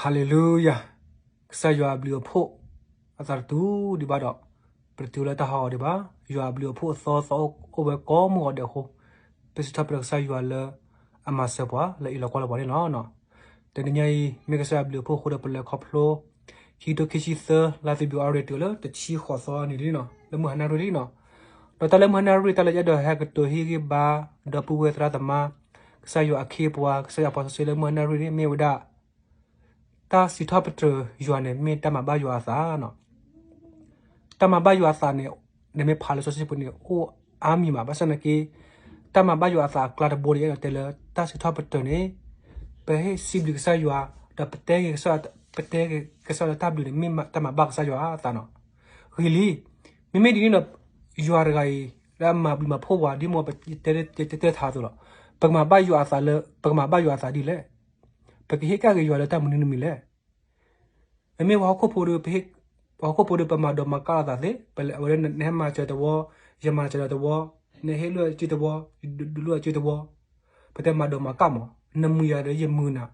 ဟါလ့လူယၤ, ကစၢ်ယွၤအဘျုးအဖှိၣ် အသးတတုၤဒံးဘၣ်ဒီး ပတတုၤလၢတၢ်ဟးဂီၤဒံးဘၣ်. ယွၤအဘျုးအဖှိၣ်အသီသီအိၣ်ဝဲကိးမုၢ်ဂီၤဒဲးအဃိ, ပစံးထီၣ်ပတြၢၤကစၢ်ယွၤလၢအမၤစၢၤပှၤ လၢအအံးလီၤကွၢ်လီၤပှၤန့ၣ်လီၤ. တနံၤညါအံၤ မ့ၢ်ကစၢ်ယွၤအဘျုးအဖှိၣ်အဃိဒီး ပလဲၤခီဖျိ ခံကထိခံဆံသၢ လါသဘံၣ်အူရ့ၣ် တုၤလၢတဆံဃိးသီနံၤလံနီၤ, လၢမုၢ်ဟါနၣ်ရ့ၣ်လံနီၤ. ဒီးတၢ်လၢမုၢ်ဟါနၣ်ရ့ၣ် တၢ်လၢယအဲၣ်ဒိးဟဲကတိၤဟ့ၣ်ဂံၢ်ဘါ ဒီပုၢ်ဝဲၢ်သရၣ်သမါ, ကစၢ်ယွၤအခ့အပှၤ ကစၢ်ယွၤပှၤစီဆှံလၢမုၢ်ဟါနၣ်ရ့ၣ်န့ၣ် မ့ၢ်ဝဲဒၣ် တၢ်စံးထီၣ်ပတြၢၤယွၤန့ၣ် မ့ၢ်တၢ်မၤဘၣ်ယွၤအသးနီၤ. တၢ်မၤဘၣ်ယွၤအသးန့ၣ် နမ့ၢ်ဖးလၢစီဆှံပူၤန့ၣ် အိၣ်အါမံၤမး, ဘၣ်ဆၣ်သနာ်က့ တၢ်မၤဘၣ်ယွၤအသးအကျါတဘိန့ၣ် အဲၣ်ဒိးတဲလၢတၢ်စံးထီၣ်ပတြၢၤန့ၣ် ပဟ့ၣ်စံးဘျုးကစၢ်ယွၤ, ဒီးပတဲက့ၤကစၢ်, ပတဲက့ၤကစၢ်လၢတၢ်ဘျုးန့ၣ် မ့ၢ်တၢ်မၤဘၣ်ကစၢ်ယွၤအသးနီၤ. ဂ့ၤလံ, မ့မ့ၢ်ဒ်န့ၣ်ဒီး ယွၤတဂၤအံၤ လၢအမၤဘျုးမၤဖှိၣ်ပှၤ ဒ်မိၢ်ပတဲတဲထါအသိးလီၤ. ပကမၤဘၣ်ယွၤအသးလၢ ပကမၤဘၣ်ယွၤအသးဒ်လဲၣ်. ပကဟ့ၣ်ကၣ်က့ၤယွၤလၢတၢ်မနုၤတမံၤလဲၣ်. မ့မ့ၢ်ပှၤဟီၣ်ခိၣ်ဖိဒီး ပှၤဟီၣ်ခိၣ်ဖိဒီး ပမၤဒိးမၤကၣ်လိာ်သးသ့, ပဝဲဒၣ်နဟဲမၤစၢၤတဝီ, ယမၤစၢၤဒီးတဝီ, နဟ့ၣ်လၢအစုတဝီ, ဒုးလၢအစုတဝီ, ပတဲမၤဒိးမၤကၣ်မး, နမုာ်ယၤဒီးယမုာ်နၤ,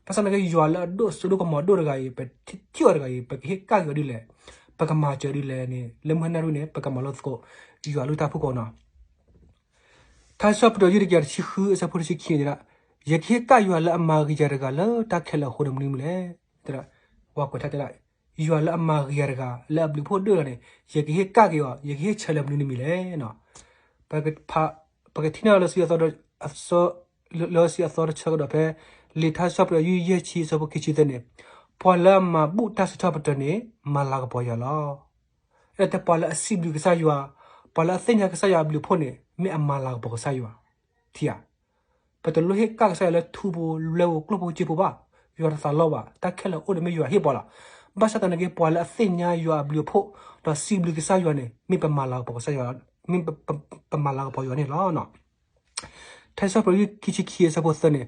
ဘၣ်ဆၣ်သနာ်က့ ယွၤလၢအဒိၣ်စိဒိၣ်ကမီၤဒိၣ်တဂၤအံၤ ပထံၣ်အီၤတဂၤအံၤ ပကဟ့ၣ်ကၣ်က့ၤအီၤဒ်လဲၣ်, ပကမၤစၢၤဒ်လဲၣ်န့ၣ် လၢမုၢ်ဟါနၣ်ရ့ၣ်န့ၣ် ပကမၤလိသကိး ယွၤအကလုၢ်တၢ်ဖုၣ်ကိာ်နီၤ. ထါစံးထီၣ်ပတြၢၤ တကယၤတဆံဃု အဆၢဖိတဆံခံန့ၣ်ဒၣ်, ယကဟ့ၣ်ကၣ်ယွၤလၢအမၤဂ့ၤယၤတဂၤ လၢတၢ်ခဲလၢာ်အဃိန့ၣ်မနုၤမနုၤလဲၣ်. ဝဲကွဲးထါတဲဒၣ်, ယွၤလၢအမၤဂ့ၤယၤတဂၤ လၢအဘျုးဖှိၣ်ဒိၣ်တဂၤန့ၣ် ယကဟ့ၣ်ကၣ်က့ၤအီၤ, ယကဟ့ၣ်ဆၢလၢမနုၤတမံၤလဲၣ်. ပကထံၣ်န့ၢ်လၢ လၢစံးအသီတဆၢကဒီးဖဲ လံာ်ထါစံးထီၣ်ပတြၢၤ ယုၢ်ယဲၢ်ဆံ အဆၢဖိခံဆံသၢန့ၣ်, ပှၤလၢအမၤဘူၣ်တၢ်စံးထီၣ်ပတြၢၤန့ၣ် မၤလၤကပီၤယွၤလီၤ. အဲၣ်ဒိးတဲပှၤလၢအစံးဘျုးကစၢ်ယွၤ, ပှၤလၢအသ့ၣ်ညါကစၢ်ယွၤအဘျုးအဖှိၣ်န့ၣ် မ့ၢ်အမၤလၤကပီၤကစၢ်ယွၤ, ထံဧါ. ပတလိၣ်ဟ့ၣ်ကၣ်ကစၢ်ယွၤလၢထူဖိလွဲဖိကျိၣ်ဖိစ့ဖိဘၣ်, ယွၤတသးလီဘၣ်, တၢ်ခဲလၢာ်အိၣ်န့ၣ်မ့ၢ်ယွၤဟ့ၣ်ပှၤလီၤ. ဘၣ်ဆၣ်သနာ်က့ ပှၤလၢအသ့ၣ်ညါယွၤအဘျုးအဖှိၣ် ဒီးစံးဘျုးကစၢ်ယွၤန့ၣ် မ့ၢ်ပမၤလၤကပီၤကစၢ်ယွၤ, မ့ၢ်ပမၤလၤကပီၤယွၤန့ၣ်လီၤ. ထါစံးထီၣ်ပတြၢၤ ယုၢ်ခံဆံခံ အဆၢဖိသၢန့ၣ်,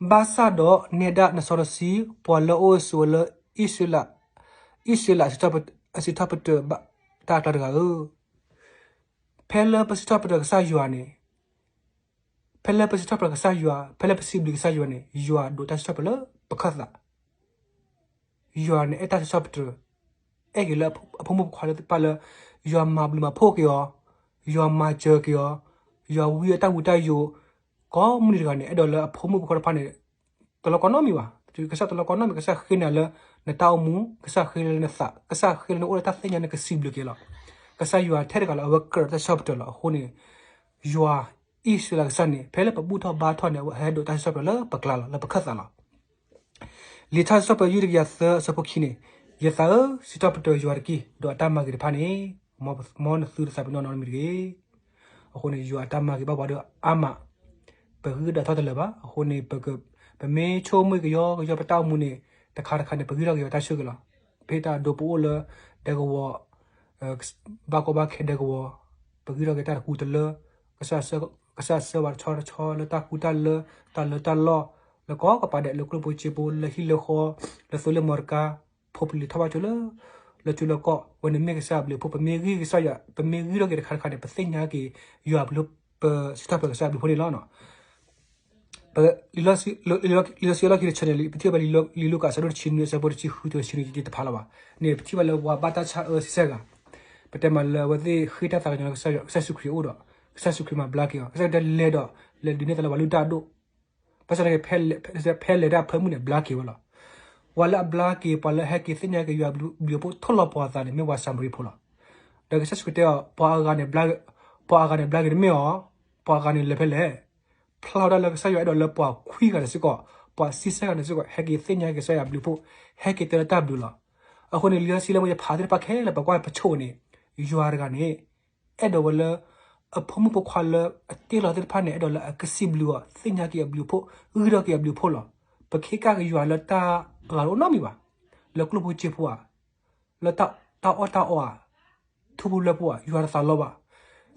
ဘၣ်ဆၣ်ဒီးနဲဒၣ်နစီတဆှံ, ပှၤလၢအအိၣ်ဆိးဝဲလၢ အံၣ်စရ့လး အံၣ်စရ့လးအစံးထီၣ်ပတြၢၤဘၣ်တၢ်အကျါတဂၤဧၢ, ဖဲလၢပစံးထီၣ်ပတြၢၤကစၢ်ယွၤန့ၣ်, ဖဲလၢပစံးထီၣ်ပတြၢၤကစၢ်ယွၤ, ဖဲလၢပစံးဘျုးကစၢ်ယွၤန့ၣ် ယွၤဒိးတၢ်စံးထီၣ်ပတြၢၤလၢပခၢၣ်သး ယွၤန့ၣ်အဲၣ်တၢ်စံးထီၣ်ပတြၢၤ, အဲၣ်က့ၤလၢအဖိမုၣ်ဖိခွါသ့ၣ်တဖၣ်လၢ ယွၤမၤဘျုးမၤဖှိၣ်က့ၤအီၤ, ယွၤမၤစၢၤက့ၤအီၤ, ယွၤဝံအတၢ်ဝံတၢ်ယိာ်, ကိးမုၢ်နံၤတဂၤန့ၣ် အဲၣ်ဒိးလၢအဖိမုၣ်ဖိခွါတဖၣ်န့ၣ် တလီၤကီနီတမံၤဘၣ်. ကစၢ်တလီၤကီနီတမံၤ, ကစၢ်ဃ့နၤလၢနတၢ်အိၣ်မူ, ကစၢ်ဃ့လၢနသး, ကစၢ်ဃ့လၢနအိၣ်လၢတၢ်သ့ၣ်ညါ နကစံးဘျုးက့ၤလီၤ. ကစၢ်ယွၤထဲတဂၤလၢအဝဲကြၢးဒီးတၢ်စံးထီၣ်ပတြၢၤလီၤ. အဃိန့ၣ် ယွၤအံၣ်စရ့လးကစၢ်န့ၣ် ဖဲလၢပဘူၣ်ထီၣ်ဘါထီၣ်န့ၣ် အဝဲဟဲဒိးတၢ်စံးထီၣ်ပတြၢၤလၢပကျါလီၤ, လၢပခၢၣ်သးလီၤ. လံာ်ထါစံးထီၣ်ပတြၢၤ ယုၢ်တကယၤသၢ အဆၢဖိခံန့ၣ်, ယသးဧၢ, စံးထီၣ်ပတြၢၤယွၤတက့ၢ်, ဒီးအတၢ်မၤဂ့ၤတဖၣ်န့ၣ် မ်နသုတသးပ့ၤနီၣ်နီတမံၤတဂ့ၤ. အဃိန့ၣ် ယွၤအတၢ်မၤဂ့ၤဘၣ်ပှၤဒီးအါမး, ပဂံၢ်ဒီးထီၣ်တလၢာ်ဘၣ်. အဃိန့ၣ် ပမ့ၢ်ဆိကမိၣ်ကယီကယီပတၢ်အိၣ်မူန့ၣ် တခါတခါန့ၣ် ပဂံၢ်ထီၣ်က့ၤအီၤတၢ်ဆၢက့ၤလီၤ. ပဟ့ၣ်တၢ်အဒိပအိၣ်လၢဒဲကဝီၤ ဘၣ်ကီဘၣ်ခဲဒဲကဝီၤ, ပဂံၢ်ထီၣ်က့ၤတၢ်တကူတလၢ, ကစၢ်ဆှၢပှၤတဆီတဆီလၢတၢ်ကူတၢ်လၢ, တၢ်လၢတၢ်လီၢ်, လၢကိးကပၤဒဲး, လၢကျိၣ်ဖိစ့ဖိ, လၢဟံၣ်လၢဃီ, လၢသိလ့ၣ်မီတကါ, ဖိပလံၤထီၣ်ဘၣ်ကၠိလၢ လၢကၠိလၢကီၢ်, အဝဲန့ၣ်မ့ၢ်ကစၢ်အဘျုးအဖှိၣ်, ပမ့ၢ်ဂံၢ်ကစၢ်ယွၤ, ပမ့ၢ်ဂံၢ်ထီၣ်က့ၤတခါတခါန့ၣ် ပသ့ၣ်ညါက့ၤ ယွၤအဘျုး, ပစံးထီၣ်ပတြၢၤကစၢ်အဘျုးအဖှိၣ်န့ၣ်လီၤ. လံာ်စီဆှံအလီၢ်ခံတဆၢန့ၣ် ပထံၣ်ဘၣ်လံာ်လူၤကၣ်အဆၢဒိၣ်တဆံနွံ အဆၢဖိတဆံဃုတုၤတဆံနွံ တဖးလီၤဘၣ်န့ၣ် ပထံၣ်ဘၣ်လၢပှၤဘၣ်တၢ်ဆါအၢစံးဆၢဂၤ, ပတဲမးလၢအဝဲသ့ၣ်ဃ့တၢ်သးကညီၤလၢကစၢ်ယ့ၣ်ၡူးခရံာ်အအိၣ်ဒီး ကစၢ်ယ့ၣ်ၡူးခရံာ်မၤဘျါက့ၤအီၤ, ကစၢ်ယ့ၣ်ၡူးခရံာ်လဲၤဒီး လဲၤဒုးနဲၣ်သါလၢပှၤလုၢ်တၢ်အဒိၣ်, ဘၣ်ဆၣ်သနာ်က့ ဖဲလဲၤတၢ်ဖၢမုၢ်န့ၣ် ဘျါက့ၤဝဲလီၤ. ပှၤလၢအဘျါက့ၤ ပှၤလၢဟဲက့ၤသ့ၣ်ညါက့ၤယွၤအဘျုးအဖှိၣ် ထိၣ်လီၤပှၤအသးန့ၣ် မ့ၢ်ပှၤစၤမရံဖိလီၤ. ဒီးကစၢ်ယ့ၣ်ၡူးခရံာ်တဲအီၤ ပှၤအဂၤန့ၣ် ပှၤအဂၤန့ၣ်ဘျါက့ၤတမ့ၢ်အီၤ, ပှၤအဂၤန့ၣ်လဲၤဖဲလဲၣ်, ဖျါဝဲဒၣ်လၢကစၢ်ယွၤအဲၣ်ဒိးလၢပှၤခွံဂၤန့ၣ်စ့ၢ်ကီး, ပှၤဆံဆဲဂၤန့ၣ်စ့ၢ်ကီး ဟဲက့ၤသ့ၣ်ညါက့ၤကစၢ်ယွၤအဘျုးအဖှိၣ်, ဟဲက့ၤတဲလၢတၢ်ဘျုးလီၤ. အဃိန့ၣ် လံာ်စီဆှံလၢမ့ၢ်ယဖးသ့ၣ်တဖၣ်ခဲလၢာ် ပကွၢ်ပဆိၣ်န့ၣ် ယွၤတဂၤန့ၣ် အဲၣ်ဒိးဝဲလၢ အဖိမုၣ်ဖိခွါလၢအတ့လီၤသ့ၣ်တဖၣ်န့ၣ် အဲၣ်ဒိးလၢအကစံးဘျုးအီၤ, သ့ၣ်ညါက့ၤအဘျုးအဖှိၣ်, ဂံၢ်ထီၣ်က့ၤအဘျုးအဖှိၣ်လီၤ. ပကဟ့ၣ်ကၣ်က့ၤယွၤလၢတၢ်အဂၤတအိၣ်နီတမံၤဘၣ်, လၢကျိၣ်ဖိစ့ဖိဧါ, လၢတၢ်အီၣ်တၢ်အီဧါ, ထူဖိလွဲဖိဧါ, ယွၤတသးလီဘၣ်.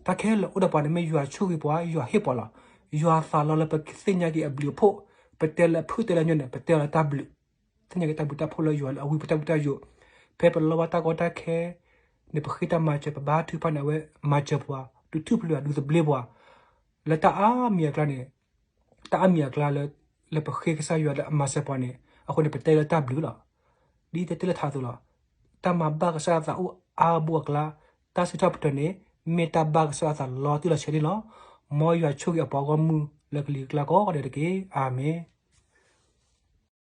တၢ်ခဲလၢာ်အိၣ်ဒီးပှၤန့ၣ် မ့ၢ်ယွၤဆိၣ်ဂ့ၤပှၤ, ယွၤဟ့ၣ်ပှၤလီၤ. ယွၤသးလီလၢပကသ့ၣ်ညါက့ၤအဘျုးအဖှိၣ်, ပတဲလၢအဖုၣ်တဲလၢအညီန့ၣ် ပတဲအီၤလၢတၢ်ဘျုး, သ့ၣ်ညါက့ၤတၢ်ဘျုးတၢ်ဖှိၣ်လၢယွၤလၢအဝံပတၢ်ဘျုးတၢ်ယိာ်, ဖဲပလီၢ်ဘၣ်တၢ်ကီတၢ်ခဲ န့ၣ် ပဃ့တၢ်မၤစၢၤ ပဘါထုကဖၣ်န့ၣ် အဝဲမၤစၢၤပှၤ, ဒုးထူၣ်ဖျဲးပှၤ, ဒုးသဘျ့ပှၤ, လၢတၢ်အါမံၤအကျါန့ၣ်, တၢ်အါမံၤအကျါလၢ လၢပဃ့ကစၢ်ယွၤလၢအမၤစၢၤပှၤန့ၣ် အဃိန့ၣ် ပတဲလၢတၢ်ဘျုးလီၤ. ဒ်တဲတ့ၢ်လၢထးအသိးလီၤ. တၢ်မၤဘၣ်ကစၢ်အသးအိၣ်အါဘူးအကျါ, တၢ်စံးထီၣ်ပတြၢၤန့ၣ် မ့ၢ်တၢ်ဘၣ်ကစၢ်အသးလီၤတံၢ်လီၤဆဲးန့ၣ်လီၤ. မ်ယွၤဆိၣ်ဂ့ၤအပှၤဂီၢ်မုၢ်လၢကလံၤကျါကိးဂၤဒဲးတက့ၢ်. အၤမ့ၣ်.